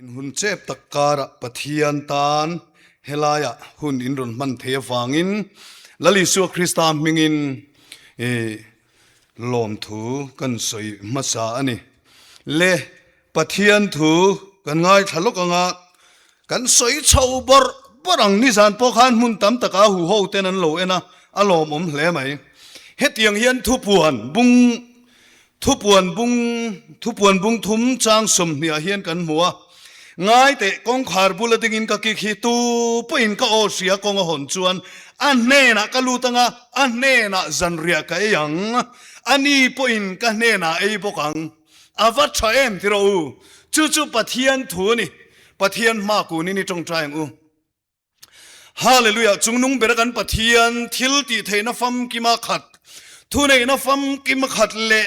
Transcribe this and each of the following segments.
In hun chep tak karah Pathian tan helaiah hun in rawn hman thei avangin Lal Isua Krista hmingin i lawmthu kan sawi hmasa a ni. Le Pathian thu kan ngaithla lawk anga kan sawi chho bawrh bawrh ang. Nizan pawh khan hmun tam taka huho ten an lo en a, a lawmawm hle mai. Hetiang hian thupuan bung Thupuan bung Thupuan bung thum chang sawmhniah hian kan hmu a, Ngai teh, kawngkhar bula dingin ka kik hi tu pawhin ka aw hria kawng a hawn chuan a hnenah ka lut anga, a hnenah zanriah ka ei ang, a ni pawhin ka hnenah ei bawk ang. A va tha em ti rawh u, chu chu Pathian thu a ni, Pathian hma kunin i tawngtai ang u. Hallelujah! Chungnung bera kan Pathian thil tih theihna famkima khat, thuneihna famkima khat leh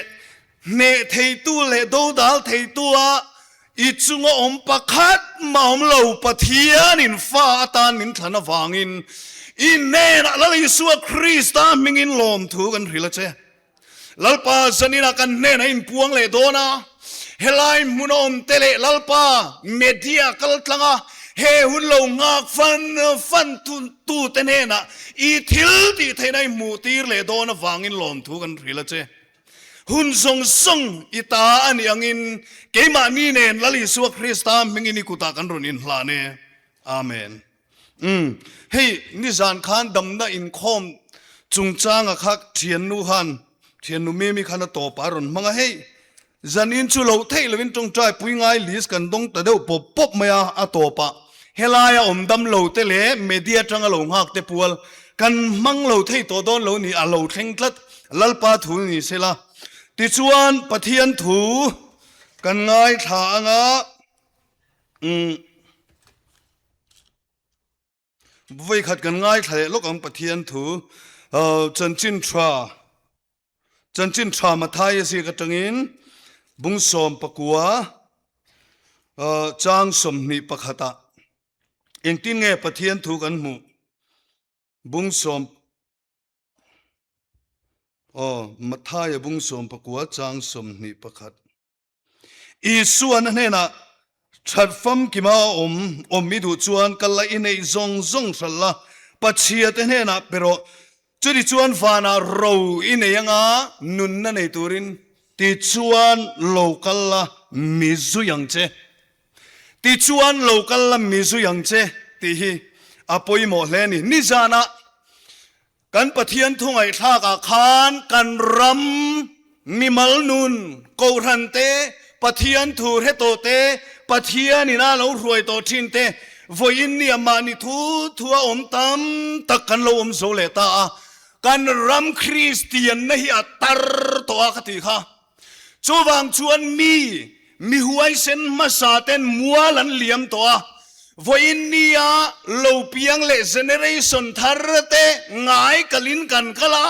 hneh theitu leh dodal theitua i chunga awm pakhat mah awm lo Pathianin fa atan min thlan avangin i hnenah Lal Isua Krista hmingin lawmthu kan hrilh a che. Lalpa zaninah kan hnenah inpuang leh dawn a, helai hmun a awm te leh Lalpa media kal tlang a, he hun lo nghak fan fan tu te hnenah i thil tih theihna i hmuh tir leh dawn avangin lawmthu kan hrilh a che. Hun zawng zawng i ta a nih angin keimahni nen Lal Isua Krista hmingin i kutah kan rawn inhlan e. Amen. Umm, hei nizan khan damna inkhawm chungchanga kha thiannu khan, thiannu Mimi khan a tawp a rawn hmang a, hei zanin chu loh theih lovin tawngtai pui ngai list kan dawng ta deuh pawp pawp mai a, a tawpah helaia awm dam lo te leh media atanga lo nghak te pual kan hmang lo thei tawh dawn lo ni, a lo thleng tlat, Lalpa thu ni sela. Tichuan Pathian thu kan ngaithla anga, umm. Vawikhat kan ngaithla leh lawk ang Pathian thu chanchin tha chanchin tha Matthai a ziak atangin bung 19 chang 21 ah engtin nge Pathian thu kan hmuh bung sawm aw Matthai a bung 19 chang 21. Isuan a hnenah, That famkima a awm, awm i duh chuan kal la i neih zawng zawng hralh la, Pachhia te hnenah pe rawh. Chuti chuan vanah ro i nei anga nunna nei turin tichuan lo kal la mi zui ang che. Tichuan lo kal la mi zui ang che tih hi a pawimawh hle a ni. Nizanah Kan Pathian thu ngaihthlak ah khan kan ram mimal nun, kohhran te, Pathian thu hre tawh te, Pathian in a lo hruai tawh thin te, vawiin nia mahni thu thu a awm tam tak kan lo awm zo leh ta a, kan ram Kristianna hi a tar tawh a ka tih kha. Chuvang chuan mi, mi huaisen hmasa ten mual an liam tawh a, vawiin nia lo piang leh generation thar te ngai kalin kan kal a,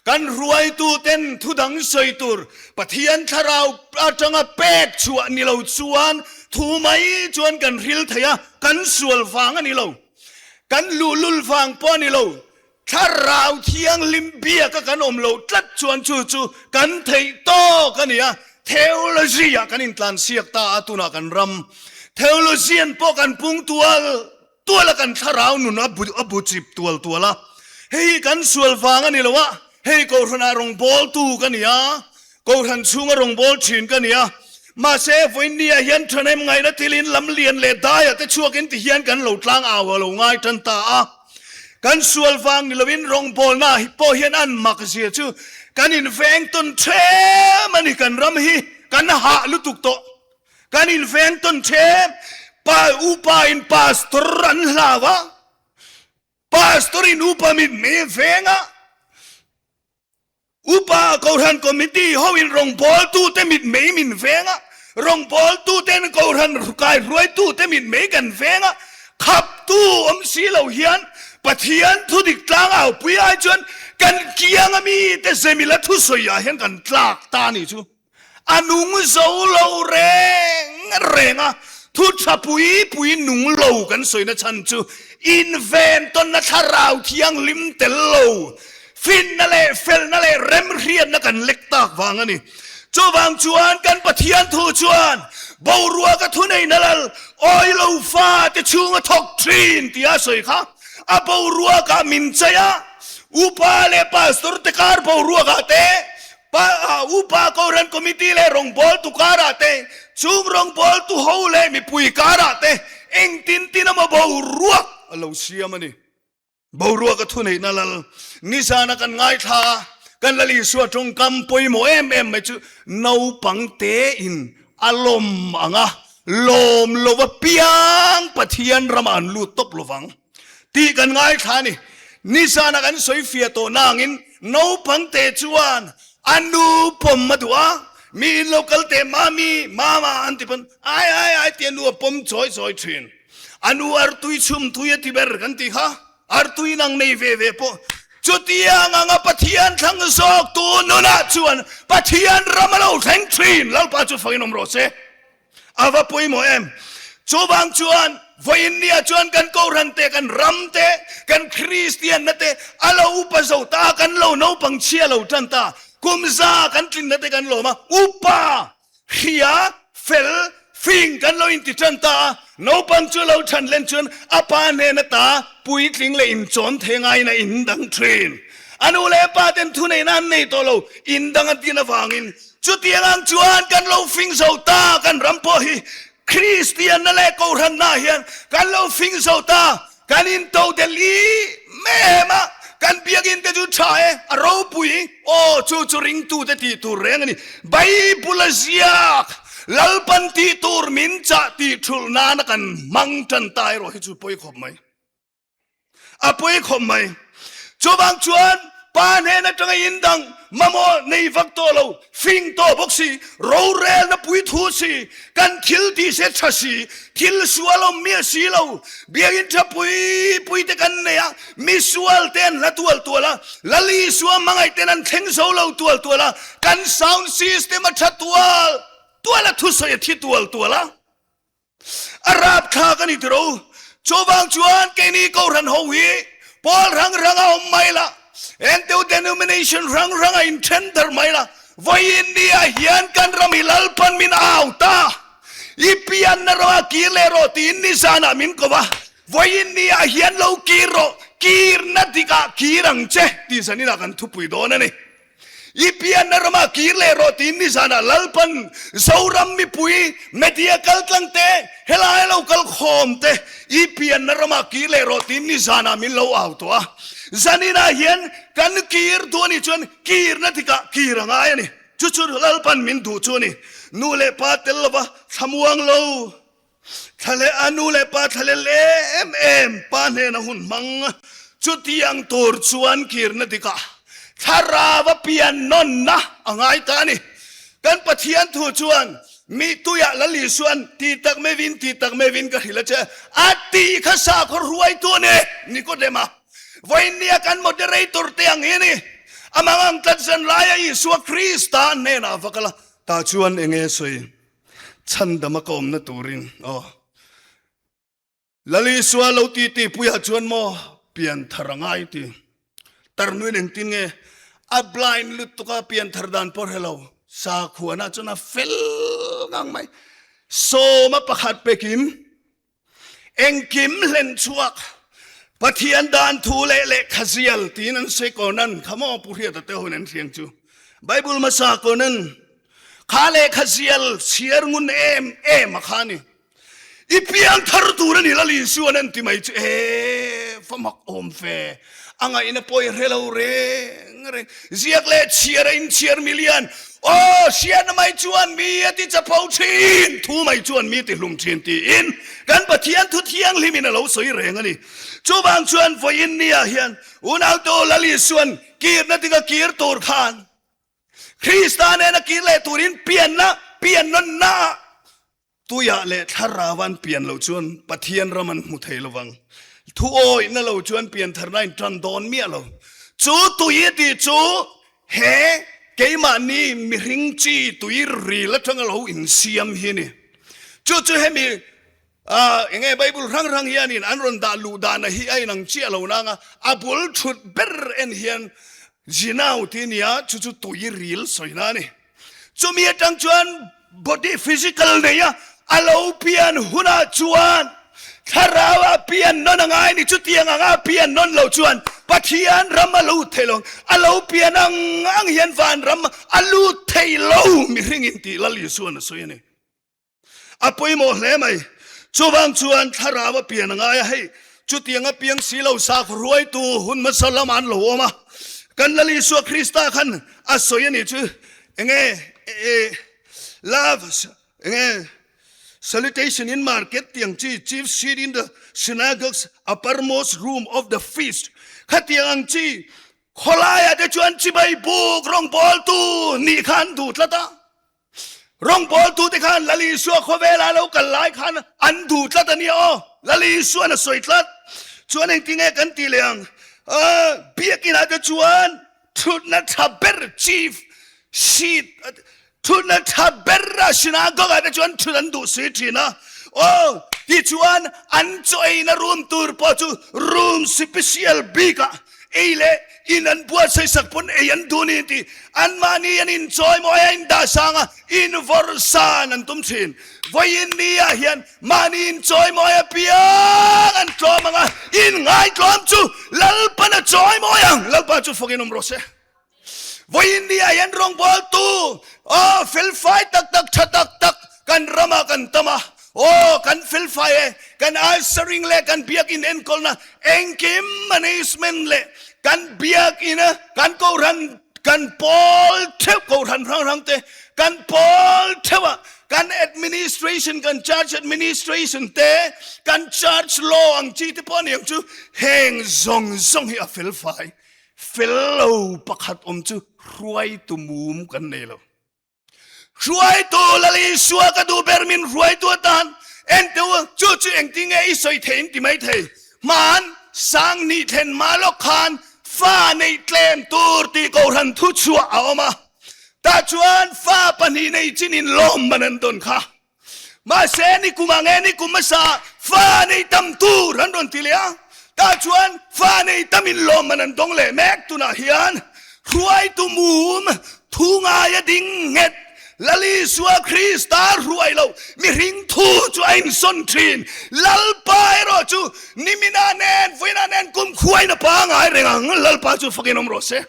kan hruaitu ten thu dang sawi tur Pathian thlarau atanga pek chhuah ni lo chuan thu mai chuan kan hril thei a, kan sual vang a ni lo, kan luhlul vang pawh a ni lo. Thlarau Thianghlim biaka kan awm loh tlat chuan chu chu kan theih tawk a ni a, theology ah kan intlansiak ta a, tunah kan ram theologian pawh kan pung tual tual a, kan thlarau nun a bu a bu chip tual tual a, hei hi kan sual vang a ni lo a, hei Kohhranah rawngbawltu ka ni a, Kohhran chhunga rawngbâwl ṭhin ka ni a, mahse vawiinniah hian ṭhahnem ngaihna thilin lam lian leh daiah te chhuakin ti hian kan lo tlang au a lo ngai ṭan ta a. Kan sual vang ni loin rawngbâwlna pawh hian an mak zia chu kan inveng tawn ṭhem a ni. Kan ram hi kan hah lutuk tawh. Kan inveng tawn ṭhem. Pa upa in pastor an hlau a, pastor in upa mit mei a veng a. Upa Kohhran Committee hoin rawngbawltute mitmei min veng a, rawngbawltuten Kohhran kaihruaitute mitmei kan veng a, khaptu awm si lo hian Pathian thudik tlang aupui ai chuan kan kiang a mite zemila thusawi ah hian kan tlak ta a nih chu. A nung zo lo reng reng a, thu tha pui pui nung lo kan sawina chhan chu inven tawnna thlarau thianghlim tel lo, finna leh felna leh remhriatna kan lek tak vang a ni. Chuvang chuan kan Pathian thu chuan. Boruak a thuneihna lal awi lo fate chhung a thawk thin tia a sawi kha a boruakah min chei a, upa leh pastor te kar boruakah te, upa Kohhran Committee leh rawngbawltu karah te, chung rawngbawltu ho leh mipui karah te engtin tin emaw boruak a lo siam a ni. Boruak a thuneihna lal nizana kan ngaithla a, kan Lal Isua tawngkam pawimawh em em mai chu naupang tein a lawm ang a, lawm lo apiang Pathian ramah an lut tawp lovang tih kan ngaithla a ni. Nizana kan sawi fiah tawh nangin naupang te chuan a nu pawm a duh a, mi in lo kal teh mami, mama an ti pawn ai ai ai tia nu a pawm chawi chawi thin. A nu artui chhum tui a ti ber kan ti kha, artui nang nei ve ve pawh chutiang anga Pathian thlang zawk tu nunah chuan Pathian ram a lo thleng thin. Lalpa chu fangin awm rawh se. A va pawimawh em? Chuvang chuan vawiin nia chuan kan Kohhran te, kan ram te, kan Kristianna te a lo upa zo ta, kan lo naupang chhia lo tan ta, kum za kan tlinna te kan lawm a, upa Hria, fel, fing kan lo inti tan ta a, naupang chu lo chhan len chuan a pa hnen ata puitling leh inchawn thei ngaiin a indang thin. A nu leh a pa ten thuneihna an nei tawh lo, indang an tin avangin chutiang ang chuan kan lo fing zo ta, kan ram pawh hi Kristianna leh Kohhranna hian kan lo fing zo ta, kan into del em em a, kan biakinn te chu tha e, a ropui, aw chu chu ringtute tih tur reng a ni. Bible a ziak, Lalpan tih tur min chah tih thulh nana kan hmang tan ta erawh hi chu pawi khawp mai. A pawi khawp mai. Chuvang chuan pa hnen atanga in dang mamawh nei vak tawh lo, fing tawh bawk si, rorelna pui thu si, kan thil tih se tha si, thil sual awm miah si lo, biakinn tha pui pui te kan nei a, misual te an hla tual tual a, Lal Isua hmangaih ten an thleng zo lo tual tual a, kan sound system a tha tual tual a, thusawi a thi tual tual a. A rapthlak a ni tiro. Chuvang chuan keini Kohhran ho hi pawl hrang hrang a awm mai la, engteu denomination hrang hrang a inthen der mai la, vawiin ni ah hian kan ram hi Lalpan min au ta, i pianna rawh a kir leh rawh tiin nizanah min ko va, vawiin ni ah hian lo kir rawh, kirna dikah kir ang che tih zaninah kan thupui dawn a ni. I pianna ramah kir leh rawh tiin nizanah Lalpan Zoram mipui media kaltlang te, helai lo kal khawm te i pianna ramah kir leh rawh tiin nizanah min lo au tawh a. Zaninah hian kan kir duh a nih chuan kirna dikah kir a ngai a ni. Chu chu Lalpan min duh chu a ni. Nu leh pa tel lova thlamuang lo. Thlaleh a nu leh pa thlalel em em pa hnena hun hmang chutiang tur chuan kirna dikah thlarau a pian nawnna a ngai ta a ni. Kan Pathian thu chuan mi tuiah Lal Isuan ti tak mevin ti tak mevin ka hrilh a che a tih kha sakhaw hruaitu a ni Nikodema. Vawiinnia kan moderator te ang hi a ni. Amah ang tlat zan laia Isua Krista hnenah va kal a, tah chuan enge sawi? Chhandama ka awmna turin aw. Lal Isua lo ti ti puiah chuan maw pianthar a ngai ti. Tarnuin engtin nge a blind lutuk a pianthar dan pawh hre lo. Sakhuana chuan a fel ngang mai. Sawma pakhat pekim Engkim hlen chhuak Pathian dan thu leh lehkha zial tiin an sawi konan kha maw Pu Hriata te hun an hriang chu Bible hmasa konan kha lehkha zial chhiar ngun em em a kha ni i piang thar tur a ni Lal Isuan an ti mai chu e fa mak awm fe a ngaihna pawh i hre lo reng reng ziak leh chhiar a inchhiar milian Aw, hriatna mai chuan mi a ti chapo thin, thu mai chuan mi ti hlum thin tiin kan Pathian thu thianghlimin a lo sawi reng a ni. Chuvang chuan vawiin niah hian unautu Lal Isuan kirna dika kir tur khan Krista nena kir leh turin pianna, piannawnna ah Tuiah leh thlarau an pian loh chuan Pathian ram an hmu thei lovang. Thu awihna lo chuan piantharna in tan dawn miah lo. Chu tui a tih chu he keimahni mihring chi tui ril atanga lo insiam hi a ni. Chu chu hemi eng nge Bible hrang hrang hianin an rawn dah luh dana hi a inang chiah lo nanga a bul thut ber en hian Zinau tih a ni a, chu chu tui ril sawina a ni. Chumi atang chuan body physical nei a, A lo pian hunah chuan Thlarau a pian nawn a ngai ni. Chutiang anga pian nawn lo chuan Pathian ram a lut thei lo. A lo pian ang ang hian van ram a lut thei lo mihring in tih Lal Isuan a sawi a ni. A pawimawh hle mai. Chuvang chuan Thlarau a pian a ngai a, hei chutiang a piang si lo sakhaw hruaitu hun hmasa lamah an lo awm a. Kan Lal Isua Krista khan a sawi a nih chu enge love Enge salutation in market tiang chi chief seat in the synagogues uppermost room of the feast khatiang ang chi khawlaiah te chuan chibai buk rawngbawltu nih kha an duh tlat a rawngbawltu te khan Lal Isua khawvela lo kal lai khan an duh tlat a nia aw Lal Isuan a sawi tlat chuan engtinge kan tih leh ang biakinah te chuan Thutna tha ber chief seat thutna tha ber a synagogue ah te chuan thut an duh si thin a. Aw tichuan an chaw eina room tur pawh chu room special bik ah ei leh in an buatsaih sak pawn ei an duh ni tih anmahni an inchawi mawi a indah sang a invawrh san an tum thin. Vawiin ni ah hian Mahni in chawimawi apiang an tlawm ang a, in ngaitlawm chu Lalpan a chawimawi ang. Lalpa chu fawkin awm rawh se. Vawiin ni ah hian rawngbawltu, aw, felfai tak tak, tha tak tak kan ramah kan tam a, aw, kan felfai e, kan ushering leh kan biakin enkawlna engkim management leh kan biakin a kan kohhran kan pawl theuh kohhran hrang hrang te kan pawl theuh ah kan administration kan church administration te kan church law ang chi te pawh ani ang chu heng zawng zawng hi a fel fai fel lo pakhat awm chu hruaitu mum kan nei lo hruaitu Lal Isua ka duh ber min hruaitu atan enteu chu chu engtin nge i sawi thei in ti mai thei hman sang nih thlen ma lawk khan fa neih tlem tur tih kohhran thu chhuah a awm a Tah chuan fa pahnih nei chin in lawm man an dawn kha. Mahse nikum ah nge nikum hmasa fa nei tam tur an rawn ti leh a. Tah chuan fa nei tam in lawm man an dawng leh mek tunah hian hruaitu mum thu ngai a ding nghet Lal Isua Krista hruai lo mihring thu chu a insawn thin. Lalpa erawh chu niminah nen vawiinah nen kumkhuain a pangai reng ang. Lalpa chu fakin awm rawh se.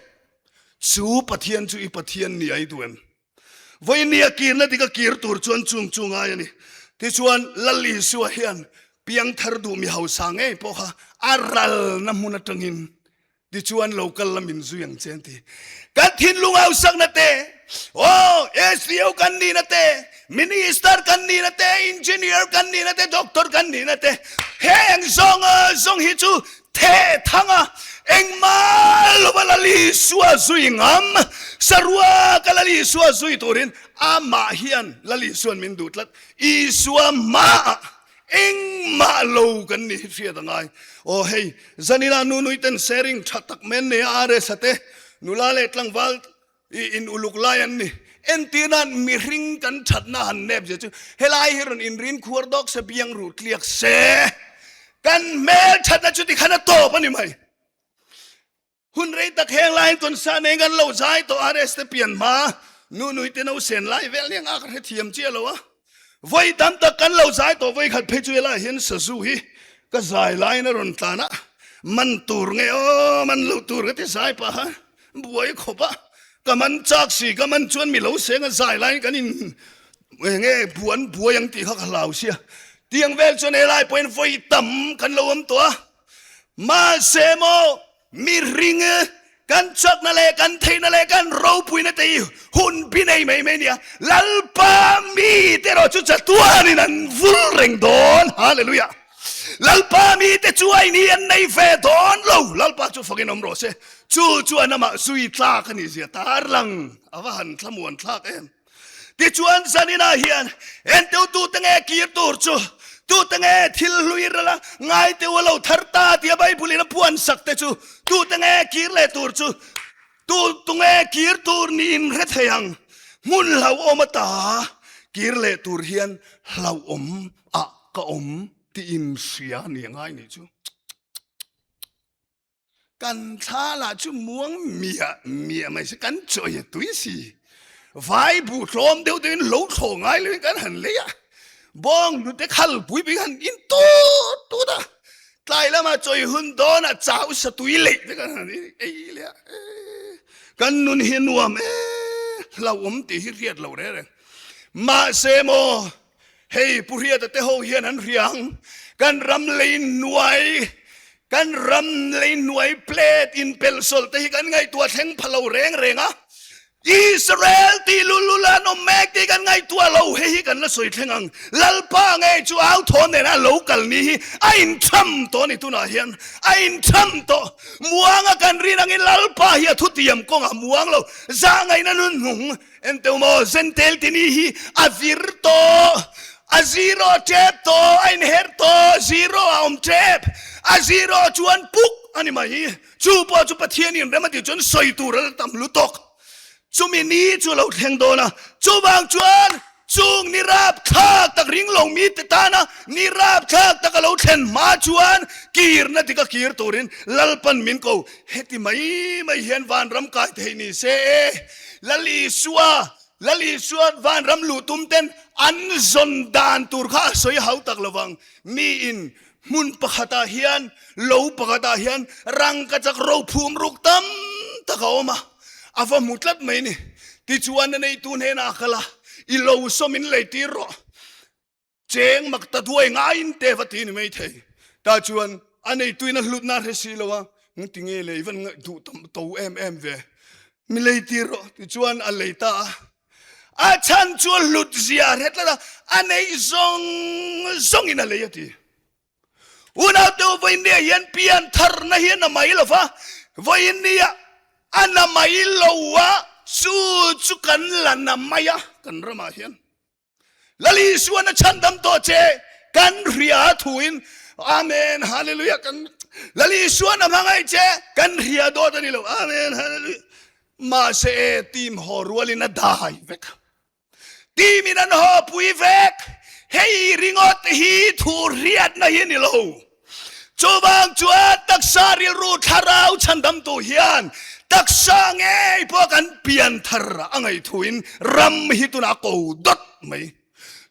Chu Pathian chu i Pathian ni ai duh em? Vawiin a kirna dik a kir tur chuan chung chu ngai a ni. Tichuan, Lal Isua hian piangthar duh mi hausa ngei pawh kha a ralna hmun atangin tichuan lo kal la min zui ang che an ti. Kan thinlung hausakna te, aw, SDO kan nihna te, Minister kan nihna te, Engineer kan nihna te, Doctor kan nihna te, heng zawng zawng hi chu Theh thanga engmah lova Lal Isua zui ngam, saruaka Lal Isua zui turin amah hian Lal Isuan min duh tlat. Isua hmaah engmah lo kan ni hi hriat a ngai. Aw hei, zanina nunui ten sharing tha tak men nei a RS a te, nula leh tlangval I in uluk lai an ni. Entir nan mihring kan thatna han nep zia chu helai hi rawn inrin khuar dawk se biang ruh tliak se kan hmel thatna chu tikhan a tawp a ni mai. Hun rei tak heng laiin concert nei kan lo zai tawh RS te pian hma nu nui te no sen lai vel nia nga ka hrethiam chiah lo a. Vawi tam tak kan lo zai tawh vawi khat phei chu helai hian sazu hi ka zai laiin a rawn tlan a, man tur nge aw man lo tur ka ti zai pah a, buai khawp a, ka man chak si ka man chuan mi lo seng a zai laiin kan in enge buan buai ang tih kha ka hlau sia, tiang vel chuan helai pawhin vawi tam kan lo awm tawh a, mahse maw Mihring kan chakna leh kan theihna leh kan ropuina te hi hun bi nei mai mai nia. Lalpa mite erawh chu chatuanin an vul reng dawn. Hallelujah! Lalpa mite chu a inhi an nei ve dawn lo. Lalpa chu fakin awm rawh se. Chu chu an amah zui tlak a nih zia tarlang a va han thlamuan thlak em. Tichuan zaninah hian enteu tute nge kir tur chu, tute nge thil hlui rala ngaiteu a lo thar ta tia Bible in a puan sak te chu, tute nge kir leh tur chu, tu tunge kir tur niin hre thei ang, hmun hlauhawm ata kir leh tur hian hlauhawm ah ka awm tiin hria ni a ngai nih chu. Kan thla lah chu muang miah miah mai se kan chawi a tui si. Vai bu tlawm deuh deuhin lo thlawh ngai loin kan han lei a. Bawng hnute khal pui pui han in tut tut a. Tlai lama chawi hun dawn a chau sa tui leih te kan han ei leh a. Kan nun hi nuam e hlauhawm tih hi hriat lo reng reng. Mahse maw hei Pu Hriata te ho hian an hria ang. Kan ram lei hnuai kan ram lei hnuai plate in pelh sawlh te hi kan ngaihtuah thleng pha lo reng reng a. Israel tih lulul an awm mek tih kan ngaihtuah lo, hei hi kan la sawi thleng ang. Lalpa ngei chu au thaw nena lo kal ni hi a intham tawh a ni tunah hian a intham tawh. Muanga kan rin angin Lalpa hi a thutiam kawngah muang lo, zahngaihna nun hnung enteu maw Zentel tini hi a vir tawh, a zero tep tawh, a inher tawh, zero a awm tep, a zero chuan puk a ni mai. Chu pawh chu Pathianin rem a tih chuan sawi tur a la tam lutuk. Chumi ni chu a lo thleng dawn a, chuvang chuan chung ni rapthlak tak ring lo mite tana ni rapthlak tak a lo thlen hma chuan kirna dik a kir turin Lalpan min ko. Heti mai mai hian vanram kai theih ni se e. Lal Isua, Lal Isua vanram luh tum ten an zawn dan tur kha a sawi hau tak lovang. Miin Hmun pakhatah hian lo pakhatah hian rangkachak rophum ruk tam tak a awm a, a va hmu tlat mai ni. Tichuan a neitu hnenah a kal a, I lo sawm in lei tir rawh, cheng mak ta duai ngaiin te va ti ni mai thei. Tah chuan a neituin a hlutna a hre si lo a, Engti nge lei van ngaih duh tam to em em ve, mi lei tir rawh tichuan a lei ta a. A chhan chu a hlut zia a hre tlat a, a neih zawng zawngin a lei a ti. Unaute u, vawiinniah hian pian tharna hi a na mai lo va, vawiinniah a na mai lo a, chu chu kan la na mai a kan ramah hian. Lal Isuan a chhandam tawh che kan hria thuin Amen Hallelujah kan Lal Isuan a hmangaih che kan hria dawt a ni lo Amen Hallelujah mahse e team haw rualin a dai vek team in an haw pui vek hei ringawt hi thu hriatna hi ni lo Chuvang chuan taksa rilru thlarau chhandamtu hian taksa ngei pawh kan pian thar a ngaithuin ram hi tunah ko dawt mai.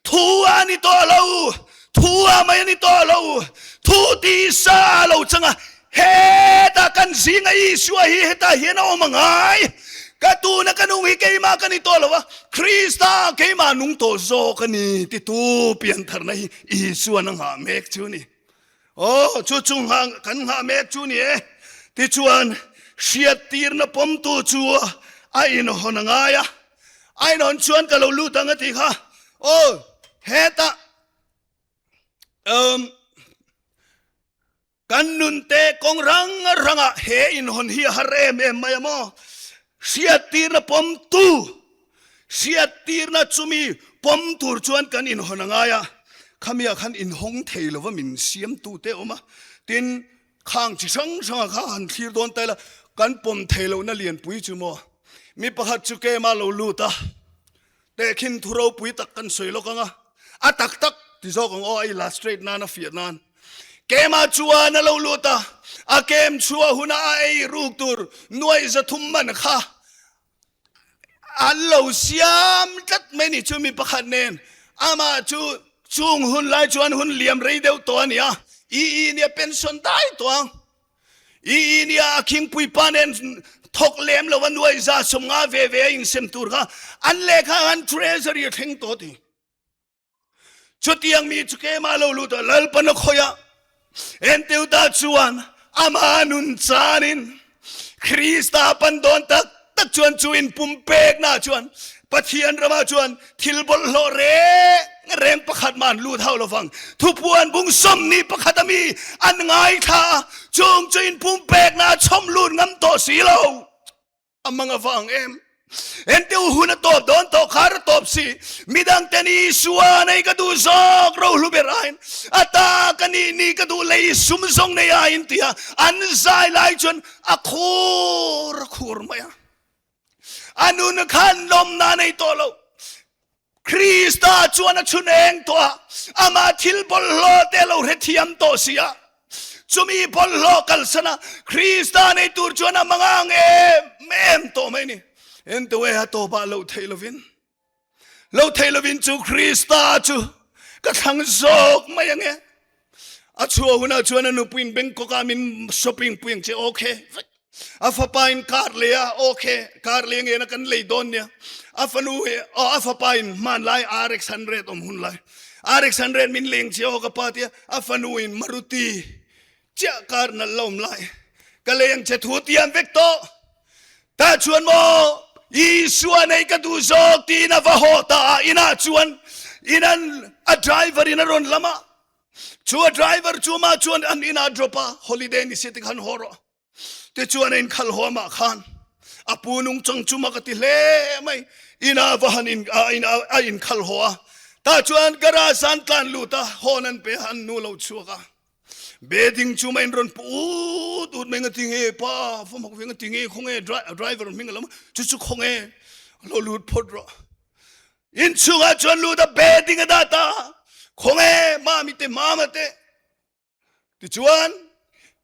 Thu a ni tawh lo, thu a mai a ni tawh lo, thu tisa a lo chang a, hetah kan zinga Isua hi hetah hian a awm a ngai. Ka tuna ka nung hi keimah ka ni tawh lo a, Krista keimah nung tawh zawk a ni titu pian tharna hi Isuan a nghah mek chu a ni. Aw, chu chu nghah kan nghah mek chu ni e. Tichuan, hriattirna pawmtu chu a inhawn a ngai a. A inhawn chuan ka lo lut ang a ti kha. Aw, hetah um, Kan nunte kawng rang rangah he inhawn hi a har em em mai a maw? Hriattirna pawmtu, hriattirna chumi pawm tur chuan kan inhawn a ngai a, khamiah khan inhawng thei lova min siamtute awm a, tin khang chi hrang hranga kha han thlir dawn ta ila kan pawm thei lohna lianpui chu maw? Mi pakhat chu kema lo lut a. Tehkhin thu ropui tak kan sawi lawk ang a, a tak tak ti zawk ang aw a illustrate nan a fiah nan. Kema chuan a lo lut a, a kem chhuah huna a ei ruk tur nuaih 300 man kha an lo siam tlat mai ni chu mi pakhat nen amah chu chung hun lai chuan hun liam rei deuh tawh a ni a, i i nia pension dai tawh ang. I nia a khingpui pa nen thawk lem lo a nuai 150 ve ve a insem tur kha an lehkha khan treasury a thleng tawh ti. Chutiang mi chu keimah lo lut a Lalpan a khawih a Enteuta chuan ama nun chanin Krista pan dawn tak tak chuan chu in pumpekna chuan Pathian ramah chuan thil bawlhhlawh reng reng pakhat mah an lut hauh lovang. Thupuan bung 21 a mi an ngaithla a, chung chu in pumpekna a chhawm lut ngam tawh si lo. A mang avang em? Enteu hun a tawp dawn tawh khar a tawp si. Midang ten Isua nei ka duh zawk rohlu ber aiin a ta ka nih ni ka duh lei sum zawng nei aiin tia an zai lai chuan a khur a khur mai a. A nun khan lawmna nei tawh lo. Krista chuan a chhun eng tawh a, amah thil bawlhhlawh te lo hrethiam tawh si a. Chumi bawlhhlawh kalsan a, Krista nei tur chuan a mangang em em tawh mai ni. Entawei a tawpah loh theih lovin. Lo theih lovin chu Krista chu. Ka thlang zawk mai ange. A chhuah hunah chuan a nupuiin Bangkok ah min shopping pui ang che okay vek. A fapa in car lei a okay car lei ngen a kan lei dawn nia. A fanu hi oh a fapa in hmanlai RX 100 awm hun lai RX 100 min leng che aw ka pa tia a fanu in Maruti chiah car nalh la awm lai ka lei ang che thu tiam vek tawh. Tah chuan maw Isua nei ka duh zawk tiin a va haw ta a, inah chuan inan a driver in a rawn lam a, chu a driver chu mah chuan an inah drop a, holiday ni se tikhan haw rawh tichuan a inkhalh haw amah khan a pu nungchang chu mak a ti hle mai, inah va han in a inkhalh haw a, tah chuan garage an tlan lut a, hawn an pe a, an nu lo chhuak a. Bedding chu main rawn pu ut ut mai nga ti nge pa fa mak ve nga ti nge khawnge driver hming lam chu chu khawnge lo lut phawt rawh in chungah chuan lut a bedding a dah ta khawnge mami te mama te tichuan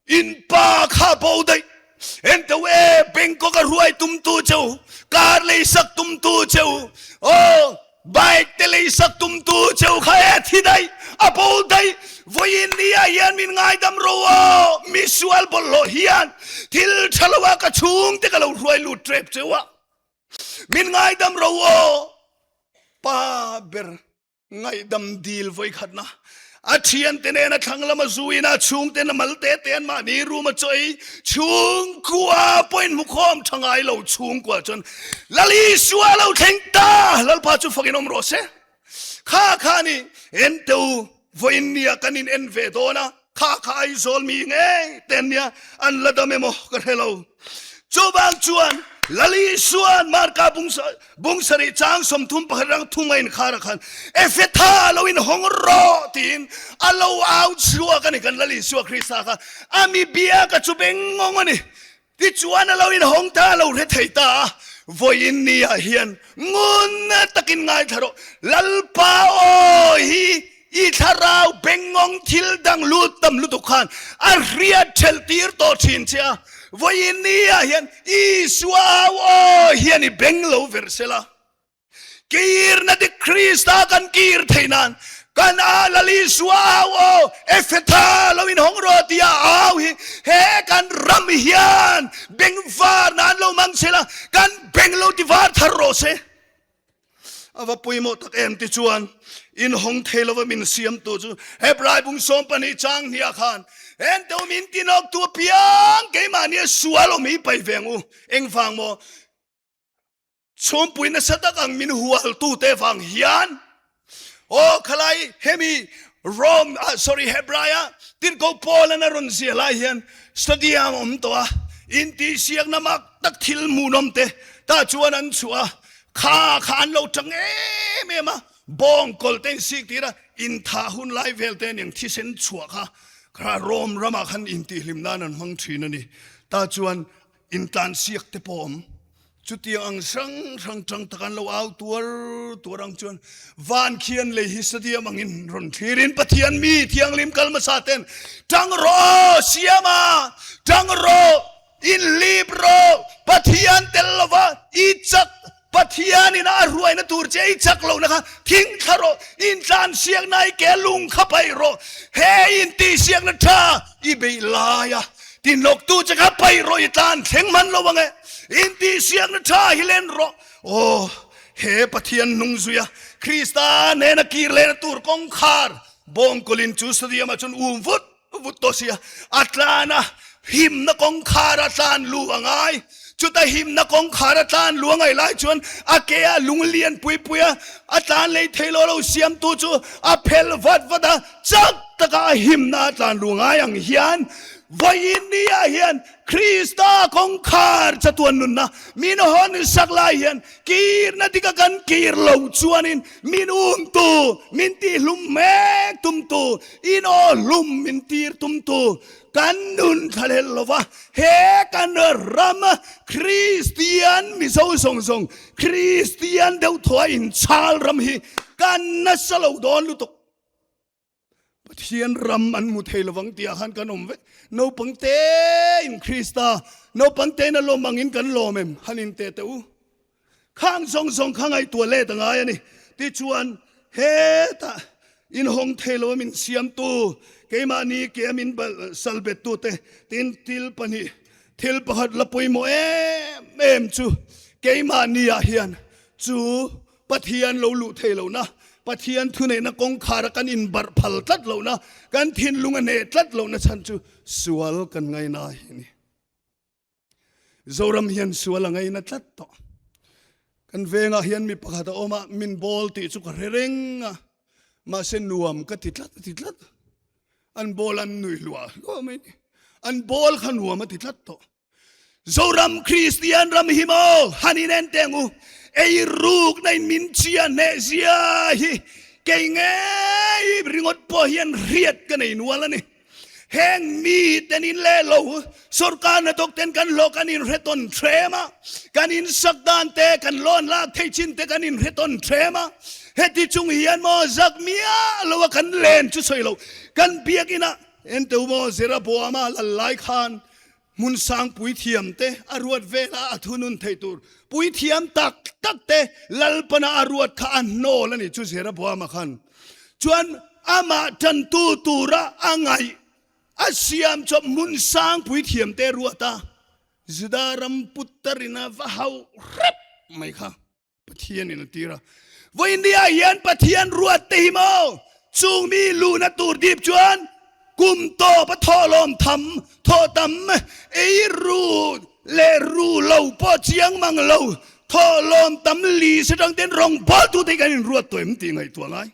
in pa kha bo daih Ento e Bangkok a ruai tum tu cheu car lei sak tum tu cheu oh bike te lei sak tum tu cheu kha e thi dai a bo dai voin ni ah hian min ngaidam ro aw mi sual bawlhhlawh hian thil tha lo ah ka chhung te ka lo hruai lut trep cheu a min ngaidam ro aw pa ber Ngaihdam dil vawikhatna a thiante nena thlang lama zuin a chhungten a mal te te an mahni room a chaw ei chhungkua pawhin hmu khawm tha ngai lo chhungkua chuan Lal Isua lo thleng ta Lalpa chu fakin awm rawh se kha kha ni enteu vawiin nia kan in en ve dawn a Kha kha Aizawl mi ngei te an nia, an la dam emaw ka hre lo. Chuvang chuan Lal Isua'n Marka bung sarih chang 31 rang thum a inkhar ah khan Ephetha lo inhawng rawh tiin a lo au chhuak a ni. Kan Lal Isua Krista kha a mi biak a chu beng ngawng a ni. Tichuan a lo inhawng ta, a lo hre thei ta a, vawiin ni ah hian ngun takin ngaithla rawh, Lalpa aw hi i thlarau bengngawng thil dang lut tam lutuk khan a hriat ṭhelh tir tawh ṭhin che a, vawiin ni ah hian Isua au aw hian i beng lo ver sela. Kirna dik Krista kan kir theih nan kan a Lal Isua au aw Ephetha lo in hawng rawh tia au hi he kan ram hian bengvar nan lo mang sela kan beng lo ti var thar rawh se. A va pawimawh tak em ti chuan in hawng thei lova min siamtu chu Hebrai bung 12 chang hniah khan ento min tinawktu apiang keimahni a sual awm hi pai ve ang u. Engvang maw? Chhumpui nasa tak ang min hualtute vang hian aw khalai hemi Rome ah sorry Hebrai ah tirhkoh Paul an a rawn ziah lai hian stadium awm tawh a intihsiakna mak tak thil hmuhnawm te tah chuan an chhuah a kha kha an lo tang em em a bawng kawl te in sik tir a inthah hun lai vel te aniang thisen chhuah kha kha Rome ramah khan intihhlim nan an hmang thin a ni tah chuan Intlansiak te pawh awm. Chutiang ang hrang hrang tang tak an lo au tuar tuar ang chuan van khian lei hi stadium angin rawn thlirin Pathian mi thianghlim kal hmasa ten tang rawh siama tang rawh inhlip rawh Pathian tel lova i chak Pathianin a ruaina tur che i chak lohna kha thing thla rawh, intlansiakna i ke lung kha paih rawh, he intihsiakna tha i beih laia tinlawktu che kha paih rawh i tlan thleng hman lo ang e, intihsiakna tha hi len rawh. Aw, he Pathian hnung zuia Krista nena kir lehna tur kawngkhar bawngkawlin chu stadium ah chuan um vut vut tawh sia, a tlan a, himna kawngkhar a tlan lu a ngai. Chuta himna kawngkhar a tlan lu a ngaih lai chuan a ke a lung lian pui pui a, a tlan lei thei lo lo siamtu chu a phel vat vat a, chak taka a himna a tlan lu ngai ang hian vawiin ni ah hian Krista kawngkhar chatuan nunna min hawn sak lai hian kirna dika kan kir lo chuanin min umtu, min tihlum mek tumtu, In aw hlum min tir tumtu kan nun thlahlel lova, he kan ram Kristian Mizo zawng zawng Kristian deuh thaw a inchhal ram hi kan nasa lo dawn lutuk. Pathian ram an hmu thei lovang tih ah khan kan awm vek. Naupang tein Krista, naupang tein a lawm angin kan lawm em? Han in teh teh u. Khang zawng zawng kha ngaihtuah let a ngai a ni. Tichuan hetah. Inhawng thei lo a min siamtu, keimahni ke a min sal bettute tin thil pahnih, thil pakhat la pawimawh em em chu keimahni ah hian chu Pathian lo luh thei lohna, Pathian thuneihna kawngkhar a kan inbarh phal tlat lohna, kan thinlung a hneh tlat lohna chhan chu sual kan ngaina hi a ni. Zoram hian sual a ngaina tlat tawh. Kan vengah hian mi pakhat a awm a, min bawl tih chu ka hre reng a, mahse nuam ka ti tlat a ti tlat. An bawl an nui hluah hluah mai ni. An bawl kha nuam a ti tlat tawh. Zoram Kristian ram hi maw han inen teng u, ei rukna in min chia hneh zia hi kei ngei ringawt pawh hian hriat ka nei nual a ni. Heng mi ten in leh lo, sorkar hnathawk ten kan hlawh kan inhre tawn threm a, kan insak dan te, kan loan lak thei chin te kan inhre tawn threm a. Heti chung hian maw zak miah lo a kan len chu sawi lo, kan biakina enteu maw Jeroboama lal lai khan Hmun sang puithiam te a ruat vela a thunun thei tur puithiam tak tak te Lalpana a ruat kha a hnawl a ni chu Jeroboama khan chuan amah tantu tura a ngaih a siam chawp hmun sang puithiam te ruat a Juda ram puttarin a va hauh hrep mai kha. Pathian in a tir a. Vawiindia hian Pathian ruat te hi maw chung mi luhna tur dip chuan kum tawp a thawhlawm tham, thawh tam, ei ru leh ru lo pawh chiang mang lo, thawhlawm tam li se tang ten rawngbawl tu te hi kan inruat tawh em tih ngaihtuah ngai.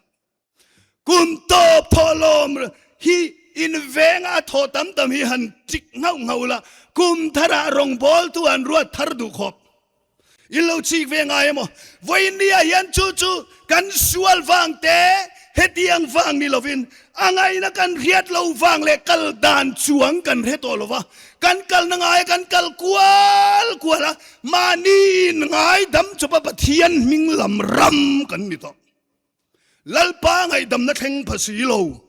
Kum tawp thawhlawm hi inveng a thawh tam tam hi han chik nghauh nghauh la, kum tharah rawngbawl tu an ruat thar duh khawp. In lo chik ve ngai emaw? Vawinia hian chu chu kan sual vang te, hetiang vang ni lovin a ngaihna kan hriat lo vang leh kal dan chuang kan hre tawh lo va, kan kalna ngaia kan kal kual kual a, mahni in ngaidam chawpa Pathian hming lam ram kan ni tawh. Lalpa ngaihdamna thleng pha si lo.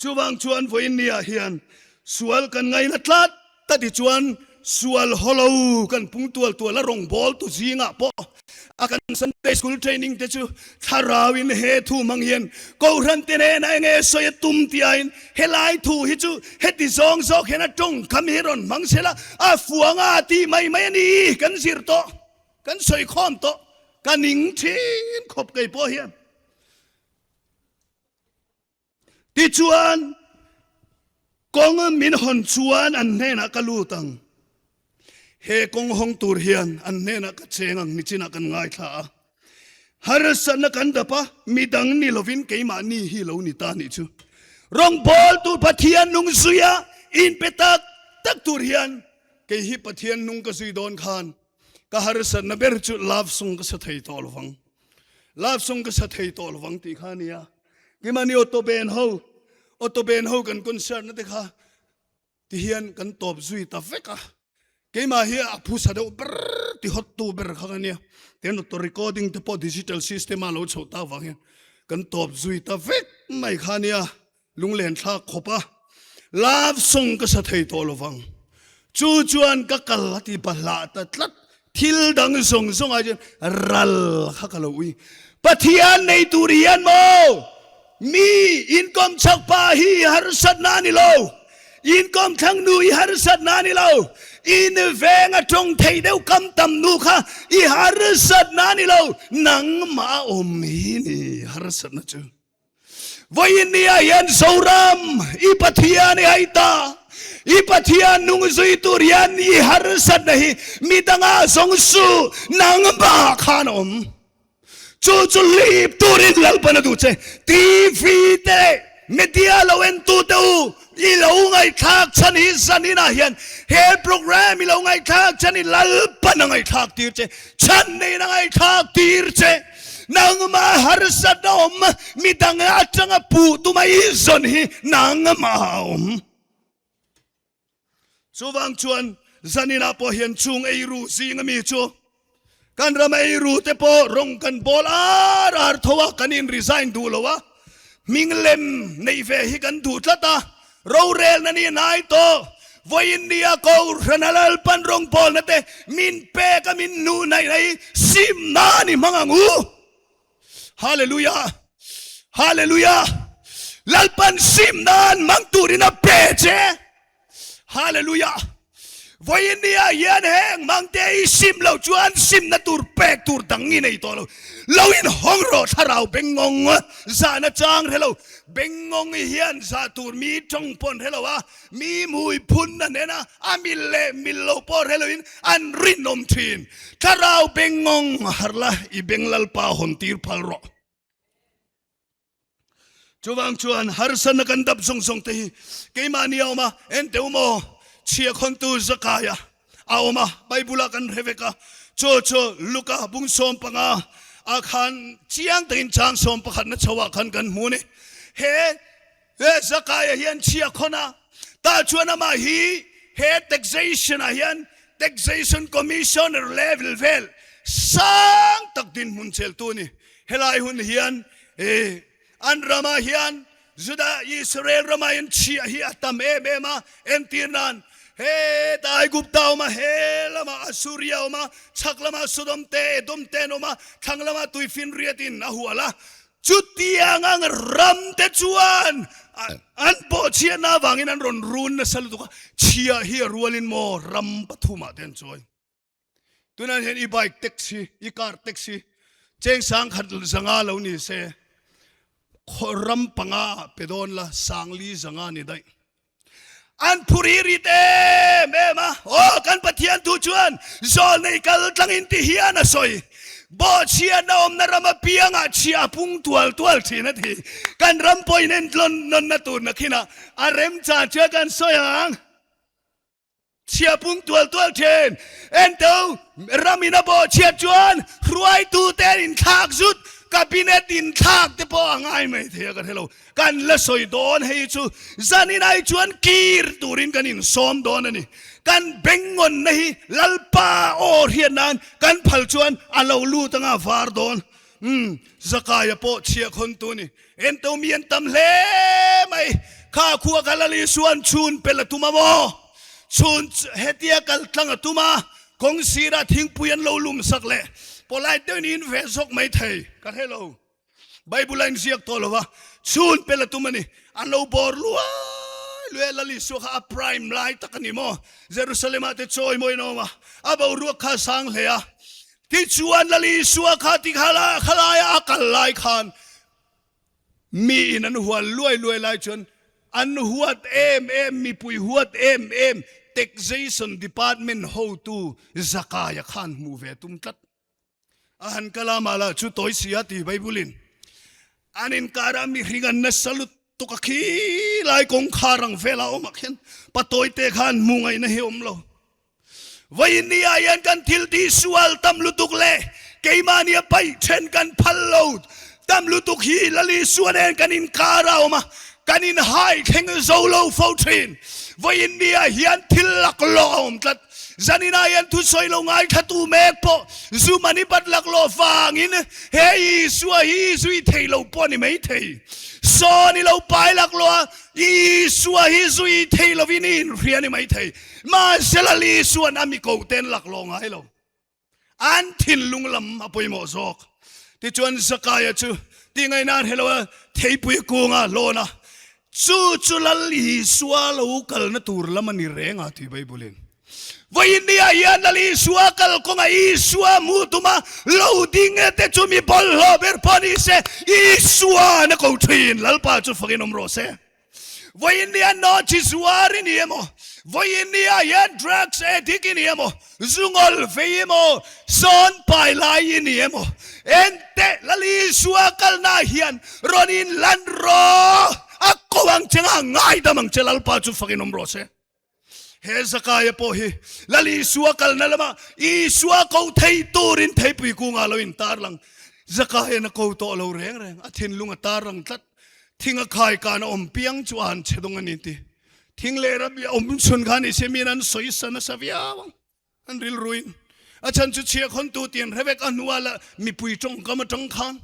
Chuvang chuan vawiinniah hian sual kan ngaina tlat ta ti chuan sual hawlo kan pung tual tual a rawngbawl tu zingah pawh a kan Sunday School training te chu thlarauin he thu hmang hian Kohhran te hnenah enge sawi a tum tih aiin helai thu hi chu heti zawng zawk hian a tawngkam hi rawn hmang sela a fuanga tih mai mai a ni kan zir tawh. Kan sawi khawm tawh, ka ning thin khawp kei pawh hian. Tichuan, kawng min hawn chuan an hnenah ka lut ang. He kawng hawng tur hian an hnenah ka cheng ang nichinah kan ngaithla a. Harsatna kan dap a, midang ni lovin keimahni hi lo ni ta nih chu. Rawngbawl tur Pathian nung zuia inpe tak tak tur hian kei hi Pathian nung ka zui dawn khan Ka harsatna ber chu love song ka sa thei tawh lovang. Love song ka sa thei tawh lovang tih kha a nia. Kimani auto band ho, auto band ho kan concert na te kha ti hian kan tawp zui ta vek a. Keimah hi a phusa deuh ber ti hot tu ber kha ka nia. Tihian auto recording te pawh digital system a lo chhoh tak vang hian kan tawp zui ta vek mai kha a nia. Lunglen thlak khawp a love song ka sa thei tawh lovang. Chu chuan ka kal a ti bahlah ta tlat. Thil dang zawng zawng ai chuan ral kha ka lo ui. Pathian nei tur hian maw mi inkawm chak pa hi harsatna a ni lo. Inkawm thlang nu i harsatna a ni lo. In veng a tawng thei deuh kam tam nu kha i harsatna a ni lo. Nangmah a awm hi ni harsatna chu. Vawiin nia hian Zoram i Pathian i haih ta. I Pathian nung zui tur hian i harsatna hi midangah zawng suh, nangmah khan a awm. Chu chu lip turin Lalpan a duh che. TV te leh media lo entu te u, i lo ngaihthlak chhan hi zaninah hian he program i lo ngaihthlak chhan hi Lalpan a ngaihthlak tir che, chhan neiin a ngaihthlak tir che. Nangmah harsat a awm, midang atanga puh tuma i zawn hi nangmah a awm. Chuvang chuan zaninah pawh hian chung eiru zing ami chu kan ram eiru te pawh rawng kan bawl ar ar tho a, kan in resign duh lo a, hming lem neih ve hi kan duh tlat a, Rorelna ni hnai tawh, vawiin nia Kohhran a Lalpan rawngbawlna te min pek a min hnuh hnaih na hi simna a ni hmang ang u. Hallelujah! Hallelujah! Lalpan sim nan hmang turin a pe che. Hallelujah! Vawiin ni ah hian heng hmangte i sim lo chuan simna tur pek tur dang i nei tawh lo. Lo in hawng rawh thlarau bengngawng zahna chang hre lo. Bengngawng i hian zah tur mi tawng pawh an hre lo a, mi mui phunna nena a mil leh mil lo pawh hre loin an rinawm thin. Thlarau bengngawng harh la i beng Lalpa hawn tir phal rawh. Chuvang chuan harsatna kan dap zawng zawng te hi keimahni a awm a, ente u maw chhia khawntu Zakaia a awm a, Bible-ah kan hre vek a, chu chu Luka bung 15 ah khan chiang takin chang 11 na chho ah khan kan hmu a ni. He He Zakaia hian chhia khawn a, tah chuan amah hi he taxation ah hian Taxation Commissioner level vel sang tak dinhmun cheltu a ni. Helai hun hian an ramah hian Juda Israel ramah hian chhia hi a tam em em a, entir nan heta Aigupta a awm a, he lamah Assuria a awm a, chhak lamah Sodom te, Edom te an awm a, thlang lamah Tuifinriat in a hual a. Chutiang ang ramte chuan an bawhchhiatna avangin an rawn run nasa lutuk a, chhia hi a rualin maw ram pathumah te an chawi. Tunah hian i bike taxi, i car taxi cheng 1000 zanga lo ni se, ram panga ah pe dawn la, 4000 zanga ni daih. An phur hi rit em em a, aw kan Pathian thu chuan zawlnei kal tlangin ti hian a sawi. Bawhchhiatna awmna ram apiangah chhia a pung tual tual thin a ti. Kan ram pawhin entlawn nawnna tur nakhinah a remchan chu kan sawi ang. Chhia pung tual tual thin. Ento ramin a bawhchhiat chuan hruaitute an inthlak zut, cabinet inthlak te pawh a ngai mai thei a ka hre lo. Kan la sawi dawn hei chu zanin ai chuan kir turin kan insawm dawn a ni. Kan bengngawnna hi Lalpa aw hriat nan kan phal chuan a lo lut anga var dawn. Umm, Zakaia pawh chhia khawntu a ni. Ento mi an tam hle mai. Kha khua kha Lal Isua'n chhun pel a tum a maw? Chhun hetia kal tlang a tum a, kawng sirah thingpui an lo lum sak leh polite deuhin in ve zawk mai thei ka hre lo. Bible a inziak tawh lo a, chhun pel a tum a ni. An lo bawr luai luai a, Lal Isua kha a prime lai tak a ni maw? Jerusalem-ah te chawi mawiin a awm a, a boruak kha a sang hle a. Tichuan Lal Isua kha ti khalaia a kal lai khan miin an hual luai luai lai chuan an huat em em, mipui huat em em Taxation Department hotu Zakaia khan hmu ve tum tlat. A han kal a, mah lah chu tawi si a ti Bible-in. An inkara mihring an nasa lutuk a khi lai kawngkhar ang velah awm ah khian patawi te khan hmu ngaihna hi awm lo. Vawiin ni ah hian kan thil tih sual tam lutuk leh keimahni a paih then kan phal lo tam lutuk hi Lal Isua nen kan inkar a awm a, kan inhai thleng zo lo fo thin. Vawiin ni ah hian thil laklawh a awm tlat. Zanin ah hian thusawi lo ngaithlatu mek pawh zu mani bat laklawh vangin he Isua hi zui thei lo pawh a ni maithei. Saw ni lo pai laklawh a Isua hi zui thei lovin i inhria a ni maithei. Mahse Lal Isua'n a mi kote'n laklawh ngai lo. An thinlung lam a pawimawh zawk. Tichuan Zakaia chu tingaihna a hre lo a, theipui kunga lawn a, chu chu Lal Isua lo kalna tur lam a ni reng a ti Bible-in. Vawiin ni ah hian Lal Isua kal kawnga Isua hmuh tuma lo ding e te chu mi bawlhhlawh ber pawh ni se, Isua'n a ko thin. Lalpa chu fakin awm rawh se. Vawiin ni ah nawhchi zuar i ni emaw, vawiin ni ah hian drugs addict i ni emaw, zungawl vei emaw, sawn pai lai i ni emaw, enteh Lal Isua kalna ah hian rawn in lan rawh, a ko ang che nga ngaidam ang che Lalpa chu fakin awm rawh se. He Zakaia pawh hi Lal Isua kalna lamah Isua ko thei turin theipui kungah lo in tarlang. Zakaia'n a ko tawh lo reng reng, a thinlung a tarlang tlat. Thing a khai kan a awm piang chu a han che dawng a ni ti. Thing leh ram hi a awm chhun khan i se min an sawi sa nasa viau ang. An rilruin a chhan chu chhia khawntu ti an hre vek a hnuah lah mipui tawngkam atang khan.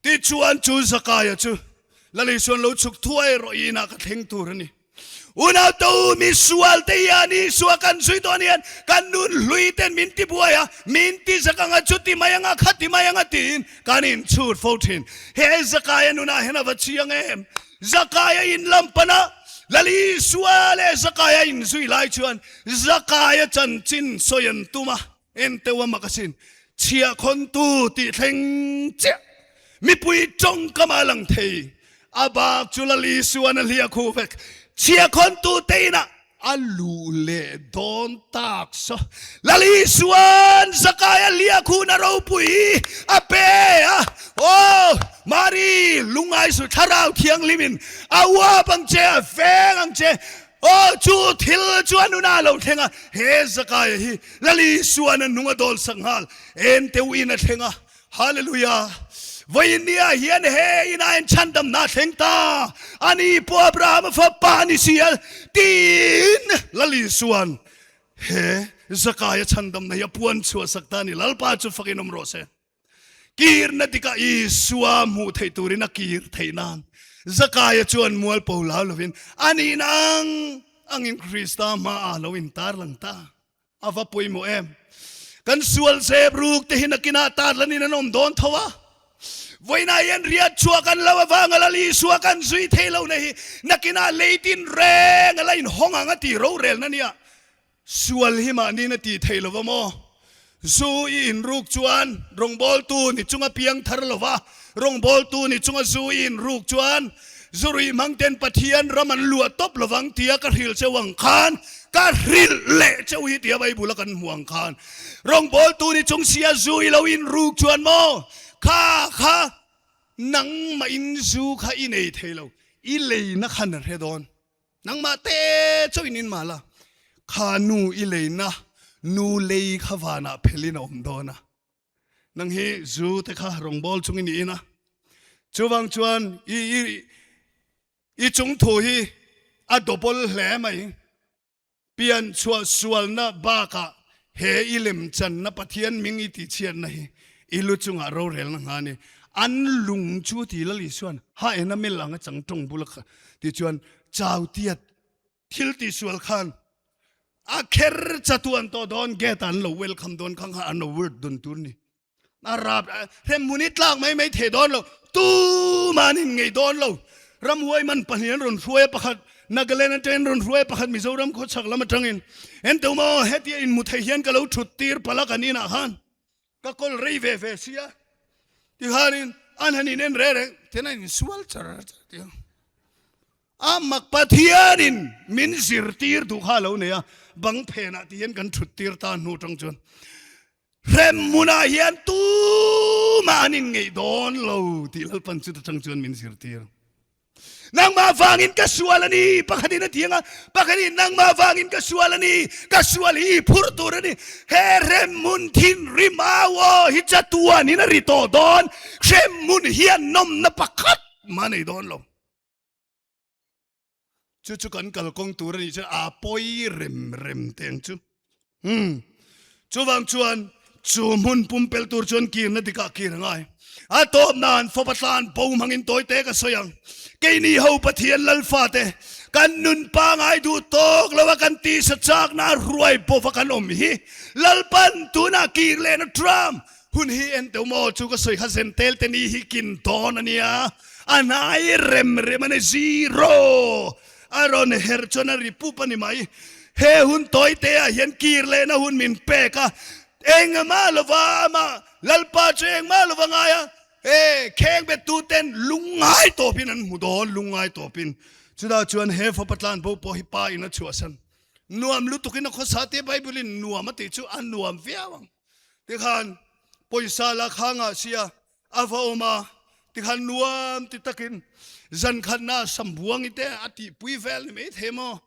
Tichuan chu Zakaia chu Lal Isuan lo chhuk thuai rawh inah ka thleng tur a ni. Unau te u, misual te hian Isua kan zui dawn hian kan nun hlui ten min ti buai a, min ti zak anga chuti mai anga khati mai anga tiin kan inchhut fo thin. He Zakaia nunah hian a va chiang em? Zakaia in lam pana Lal Isua leh Zakaia inzui lai chuan Zakaia chanchin sawi an tum a, enteu a mak asin, chhiahkhawntu tih thleng chiah mipui tawngkam a lang thei. A bak chu Lal Isuan a hliah khuh vek. Chhiahkhawntu te inah a luh leh dawn tak saw. Lal Isuan Zakaia hliah khuhna ropui a pe a, Aw, Mari, lungngai suh, Thlarau Thianghlimin a uap ang che, a veng ang che. Aw, chu thil chu a nunah a lo thleng a, he Zakaia hi Lal Isuan a nung a dawl sak nghal. Enteuin a thleng a, Hallelujah! Vawiin nia hian he inah hian chhandamna a thleng ta, ani pawh Abrahama fapa a ni si a, tiin Lal Isua'n he Zakaia chhandamna hi a puan chhuah sak ta a ni. Lalpa chu fakin awm rawh se. Kirna dikah Isua hmuh theih turin a kir theih nan Zakaia chuan mualpo lau lovin a nihna ang angin Krista hmaah a lo intarlang ta. A va pawimawh em? Kan sual zep ruk te hi nakinah tarlanin an awm dawn tho a. Vawiinah hian riat chhuah kan lo avanga Lal Isua kan zui thei lo na hi nakinah leitin reng a la inhawng ang a ti rorelna nia. Sual hi mahniin a tih theih lo va maw? Zu i inruk chuan rawngbawltu ni chunga piang thar lo va, rawngbawltu ni chunga zu i inruk chuan Zurui hmangten Pathian ram an luah tawp lovang tia ka hrilh cheu ang khan ka hrilh leh cheu hi tia Bible a kan hmuh ang khan rawngbawltu ni chung sia zu i lo inruk chuan maw kha kha nangmah in zu kha i nei thei lo i leina khan a hre dawn nangmah te chauh in in mah la kha nu i leina nu lei kha vanah phelin a awm dawn a. Nang hi zu te kha rawngbâwl chungin i in a, chuvang chuan i i i chung thu hi a double hle mai. Pian chhuah sualna bakah he i lemchanna Pathian hming i tihchhiatna hi i lu chungah rorelna ngha a ni. An lung chu ti Lal Isua'n ha en a mel ang a chang tawng bula kha ti chuan chau tiat thil tihsual khan a kher chatuan tawh dawn gate an lo welcome dawn khang kha an lo word dun tur ni a rap hremhmun i tlak mai mai thei dawn lo tuman in ngei dawn lo ramhuai man pahnih an rawn hruai a pakhat Nagaland atangin rawn hruai a pakhat Mizoram khawchhak lam atangin ento maw hetia in mu thei hian ka lo thut tir palh a kan inah khan ka kawl rei ve ve sia tikhanin an han in en reng reng tian an insual char char tiang A mak Pathianin min zirtir duh kha a lo nei a, bang phenah ti hian kan thut tir ta hnu tang chuan hrem hmunah hian tumah an inngeih dawn lo tih Lalpan chuta tang chuan min zirtir. Nangmah vangin ka sual a ni, pakhatin a ti ang a, pakhatin nangmah vangin ka sual a ni, ka sual hi i phur tur a ni. He hrem hmun thinrim au aw hi chatuanin a ri tawh dawn, hrem hmun hian nawmna pakhat mah a nei dawn lo. Chu chu kan kalkawng tur a nih chuan a pawi rem rem teng chu. Hmm. Chuvang chuan chu hmun pumpel tur chuan kirna dikah kir a ngai. A tawp nan fapa tlan bo hmangin tawi te ka sawi ang. Keini ho Pathian Lalfa te kan nun pangai duh tawk lo a kan tisa chakna ruai bova kan awm hi Lalpan tunah kir lehna Trump Hun hi en teuh maw chu ka sawi kha zen tel te ni hi kin dawn a nia, a hnai rem rem a ni zero a rawn her chuan a ri pup a ni mai. He hun tawi te ah hian kir lehna hun min pek a, engmah lova amah Lalpa chu engmah lova ngai a, e kheng bet tu ten lungngai tawpin an hmu dawn lungngai tawpin. Chutah chuan he fapa tlan bo pawh hi pa in a chhuahsan nuam lutukin a khawsa te Bible in nuam a tih chu a nuam viau ang. Tikhan pawisa la kha ngah sia a va awm a, tikhan nuam ti takin zan khatna sambuangi te a tihpui vel ni mai thei maw?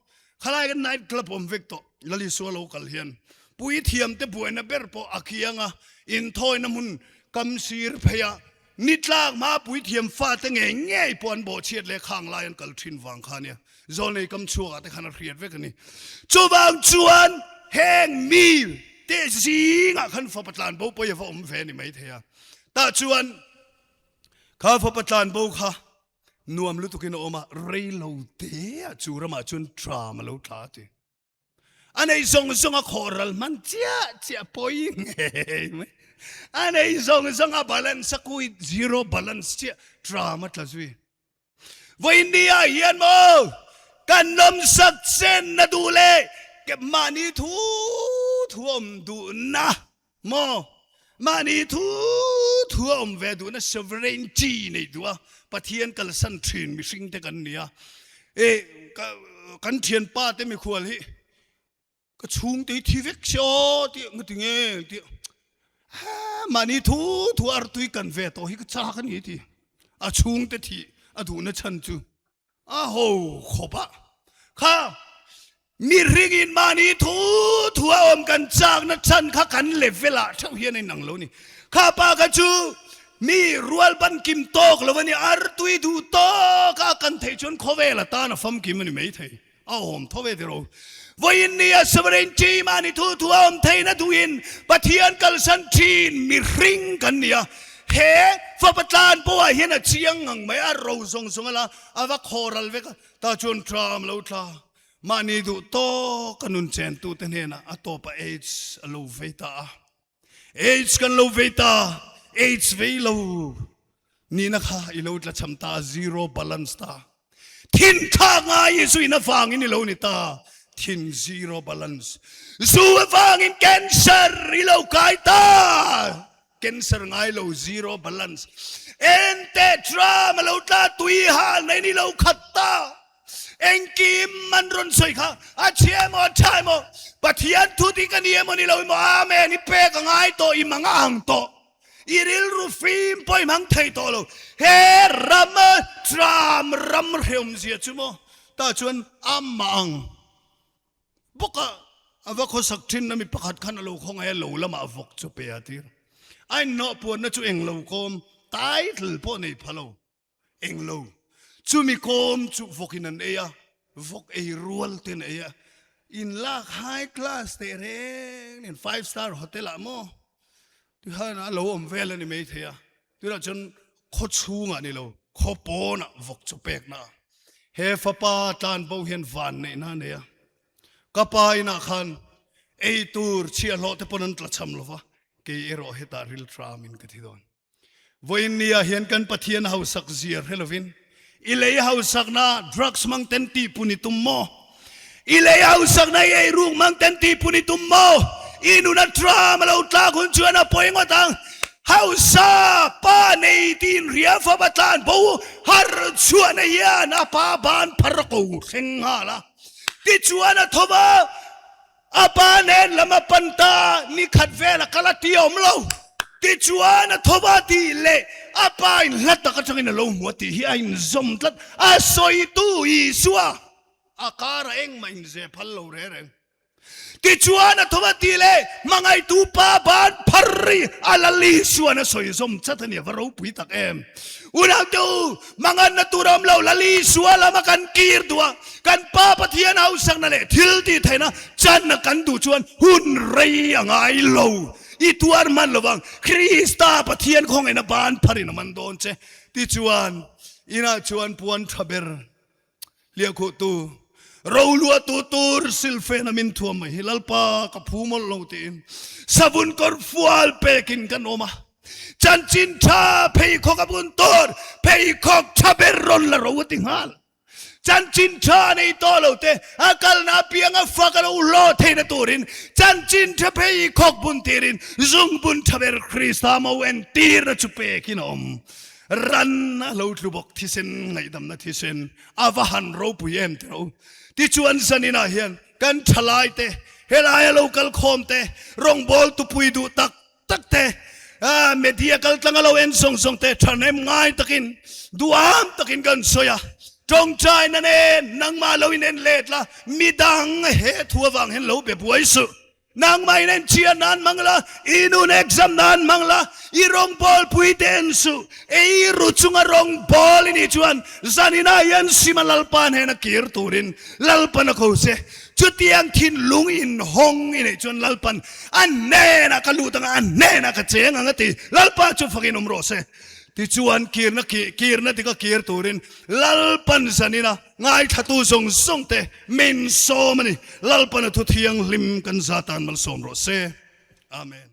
Khalai kan night club awm vek tawh Lalisua lo kal hian puithiam te buaina ber pawh a kiang a, inthawina hmun kam sir phei a Nitlak hma puithiam fate ngei ngei pawh an bawhchhiat leh khang lai an kal thin vang kha nia. Zawlnei kam chhuakah te khan a hriat vek a ni. Chuvang chuan heng mi te zingah khan fapa tlan bo pawi a va awm ve a ni maithei a. Tah chuan kha fapa tlan bo kha. Nuam lutukin a awm a, rei lo te ah chu ramah chuan tram a lo tla a ti. A nei zawng zawng a khawh ral hman chiah chiah pawi ngei mai. A nei zawng zawng a balance a kui zero balance chiah tram a tla zui. Vawiin ni ah hian maw kan nawmsak chen na duh leh mahni thu thu awm duhna maw mahni thu thu a awm ve duhna sovereignty nei duh a Pathian kalsan thin mihring te kan ni a e kan thianpa te mikhual hi ka chhungte hi thi vek se aw tih nga ti nge tih mahni thu thu artui kan ve tawh hi ka chak a ni ti a chhungte thih a duhna chhan chu a ho khawp a kha mihringin mahni thu thu a awm kan chakna chhan kha kan level ah theuh hian a inang lo ni kha pa kha chu mi rual ban kim tawk lo a ni artui duh tawk a kan theih chuan khawvel atan a famkim a ni maithei. A awm tho ve tiro. Vawiin ni a sovereignty mahni thu thu a awm theihna duhin Pathian kalsan thin mihring kan ni a. He fapa tlan pawhah hian a chiang ngang mai a, ro zawng zawng a la, a va khawral vek a, tah chuan tram lo tla. Mahni duh tawk a nun chentute hnenah a tawpah AIDS a lo vei ta a. AIDS kan lo vei ta, AIDS vei lo nihna kha i lo tlachham ta, zero balance ta. Thin thlak ngai i zuina vangin i lo ni ta, thin zero balance. Zu avangin cancer i lo kai ta, cancer ngai lo zero balance. Ente tram a lo tla tui hal na in i lo khat ta. Engkim an rawn sawi kha a chhia emaw a tha emaw Pathian thu dik a ni emaw ni lo emaw Amen i pek a ngai tawh i mang a ang tawh i rilru fim pawh i hmang thei tawh lo he ram tram ram hreawm zia chu maw tah chuan amah ang bawk a a va khawsak thin na mi pakhat khan a lo khawngaih a lo lamah vawk chu pe a tir a inhnawh puanna chu englo kawm title pawh nei pha lo. Englo, chumi kawm chu vawkin an ei a, vawk ei rual ten a ei a, in lak high class teh reng nen five star hotel ah maw tikhan a lo awm vel a ni mai thei a, tunah chuan khaw chhungah ni lo khaw pawnah vawk chu pekna a, he fapa tlanbo hian van neihna a nei a, ka pa inah khan ei tur chhiahhlawh te pawn an tlachham lo va, kei erawh hetah rilṭamin ka thi dawn. Vawiin ni ah hian kan Pathian hausak zia hre lovin i lei hausakna drugs hmang ten tih pun i tum maw? I lei hausakna i eiruk hmang ten tih pun i tum maw? I nuna tram a lo tlak hun chuan a pawi ngawt ang. Hausa pa nei tiin ria fapa tlan bo har chhuahna hian a pa ban phar a ko thleng nghal a. Tichuan a tho va. A pa nen lam a pan ta, ni khat vel a kal a ti awm lo. Tichuan a tho va tih leh a pa in hla tak atangin a lo hmu a tih hi a inzawm tlat. A sawitu Isua a kar a engmah inze phal lo reng reng. Tichuan a tho va tih leh hmangaihtu pa ban phar ri a Lal Isuan a sawi zawm chat a ni, a va ropui tak em. Unaute u, manganna tur a awm lo, Lal Isua lama kan kir duh a, kan Pa Pathian hausakna leh thil tih theihna channa kan duh chuan hun rei a ngai lo. I tuar hman lo vang, Krista Pathian khawngaihna ban pharin a man dawn che. Tichuan, inah chuan puan tha ber Hliahkhuhtu, roluahtu tur silfen a min thuam mai hi Lalpa ka phu mawlh lo tiin savun kawr fual pekin kan awm a. Chanchin tha pheikhawk a bun tur pheikhawk tha ber rawn la ro a ti nghal. Chanchin tha nei tawh lo te a kalna apianga fak a lo hlawh theihna turin chanchin tha pheikhawk bun tirin zungbun tha ber Krista mo entirna chu pekin a awm. Ran a lo tlu bawk thisen ngaihdamna thisen a va han ropui em tih ro. Tichuan zaninah hian kan thalai te, helaia lo kal khawm te, rawngbawl tupui duh tak tak te, media kal tlanga lo en zawng zawng te thahnem ngai takin duham takin kan sawi a. Tawngtaina nen nangmah lo in en let la, midang he thu avang hian lo be buai suh. Nangmah in enchhiat nan hmang la, i nun exam nan hmang la, i rawngbawl pui te en suh. Ei ru chunga rawngbawl i nih chuan zaninah hian Sima Lalpa hnena kir turin Lalpan a ko che. Chutiang thinlung inhawng i neih chuan Lalpan a hnenah ka lut anga, a hnenah ka cheng ang a ti. Lalpa chu fakin awm rawh se. Tichuan kirna kirna dika kir turin Lalpan zanina ngaithlatu zawng zawng te min sawm a ni. Lalpan a thu thianghlim kan za tan malsawm rawh se. Amen.